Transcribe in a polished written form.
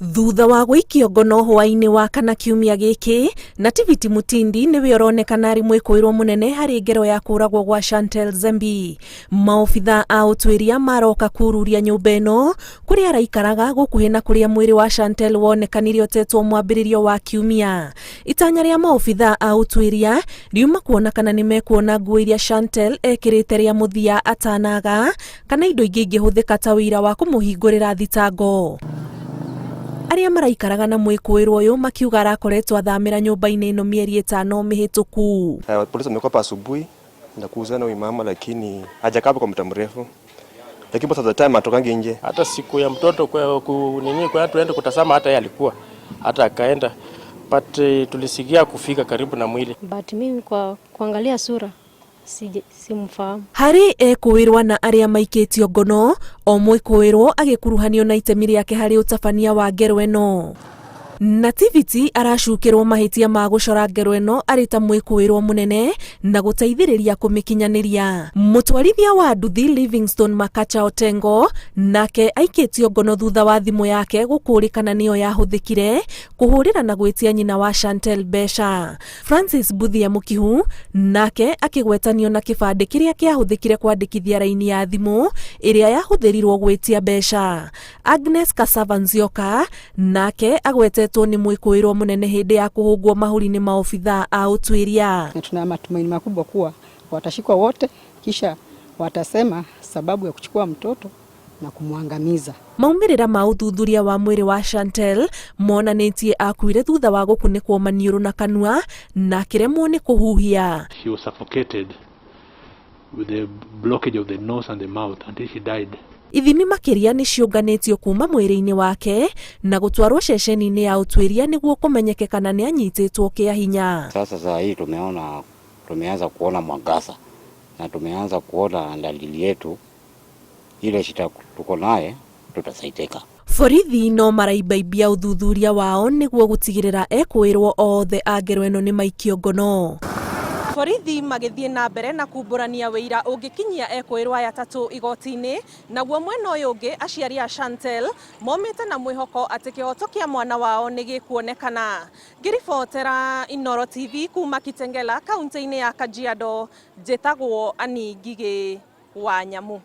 Thutha wa gũikio ngono hwaĩ-inĩ wa kana kiumia gĩkĩ, Nativity Mutindi nĩwe ũronekana arĩ mwĩkũĩrwo mũnene harĩ ngero ya kũragwo gwa Shantel Zembi. Maobitha a ũtuĩria maroka kururia nyũmba ĩno kũrĩa araikaraga gũkuhĩ na kũrĩa mwĩrĩ wa Shantel wonekanire ũtetwo mwambĩrĩrio wa kiumia. Itanya rĩa maobitha a ũtuĩria riuma kuona kana nĩ mekuona nguo iria Shantel ekĩrĩte rĩa mũthia atanaga kana indo ingĩ ingĩhũthĩka ta ũira wa kũmũhingũrĩra thitango. Arĩa maraikaraga na mwĩkũĩrwo ũyũ makiuga arakoretwo athamĩra nyũmba-inĩ ĩno mĩeri ĩtano mĩhĩtũku. Polisi wamekuwa hapa asubuhi na kuhusiana na huyu mama, lakini hajakaa hapo kwa muda mrefu, lakini most of the time atokangi nje. Hata siku ya mtoto kwa ku, nini kwa tuende kutazama, hata yeye alikuwa hata akaenda, but tulisikia kufika karibu na mwili. But mimi kwa kuangalia sura simfahamu. Harĩ ekũĩrwo na arĩa maikĩtio ngono, o mwĩkũĩrwo agĩkuruhanio na itemi rĩake harĩ ũtabania wa ngero ĩno. Nativity aracukĩrwo mahĩtia ma gũcora ngero ĩno arĩ ta mwĩkũĩrwo mũnene na gũteithĩrĩria kũmĩkinyanĩria. Mũtwarithia wa nduthi Livingstone Makacha Otengo nake aikĩtio ngono thutha wa thimũ yake gũkũrĩkana nĩyo yahũthĩkire kũhũrĩra na gwĩtia nyina wa Shantel mbeca. Francis Mbuthia Mũkihu nake akĩgwetanio na kĩbandĩ kĩrĩa kĩahũthĩkire kwandĩkithia raini ya thimũ ĩrĩa yahũthĩrirwo gwĩtia mbeca. Agnes Kasava Nzioka nake agwetetwo nĩ mwĩkũĩrwo mũnene hĩndĩ ya kũhũngwo mahũri nĩ maobitha a ũtuĩria. Na tuna matumaini makubwa kuwa watashikwa wote, kisha watasema sababu ya kuchukua mtoto na kumwangamiza. Maumĩrĩra ma ũthuthuria wa mwĩrĩ wa Shantel monanĩtie akuire thutha wa gũkunĩkwo maniũrũ na kanua na akĩremwo nĩ kũhuhia. She was suffocated with the blockage of the nose and the mouth until she died. Ithimi makĩria nĩ ciũnganĩtio kuma mwĩrĩ-inĩ wake na gũtwarwo ceceni-inĩ ya ũtuĩria nĩguo kũmenyeke kana nĩ anyitĩtwo kĩa hinya. Sasa saa hii tumeona, tumeanza kuona mwangaza na tumeanza kuona dalili yetu ile shida tuko naye tutasaidika. Borithi no maraibaimbia ũthuthuria wao nĩguo gũtigĩrĩra ekũĩrwo othe a ngero ĩno nĩ maikio ngono. Borithi magĩthiĩ na mbere na kumbũrania wĩira ũngĩkinyia ekũĩrwo aya atatũ igoti-inĩ, naguo mwena ũyũ ũngĩ aciari a Shantel momĩte na mwĩhoko atĩ kĩhoto kĩa mwana wao nĩ gĩkuonekana. Ngĩribotera Inooro TV kuma Kitengela kaunti-inĩ ya Kajiado, njĩtagwo Annie Ngigĩ wa Nyamu.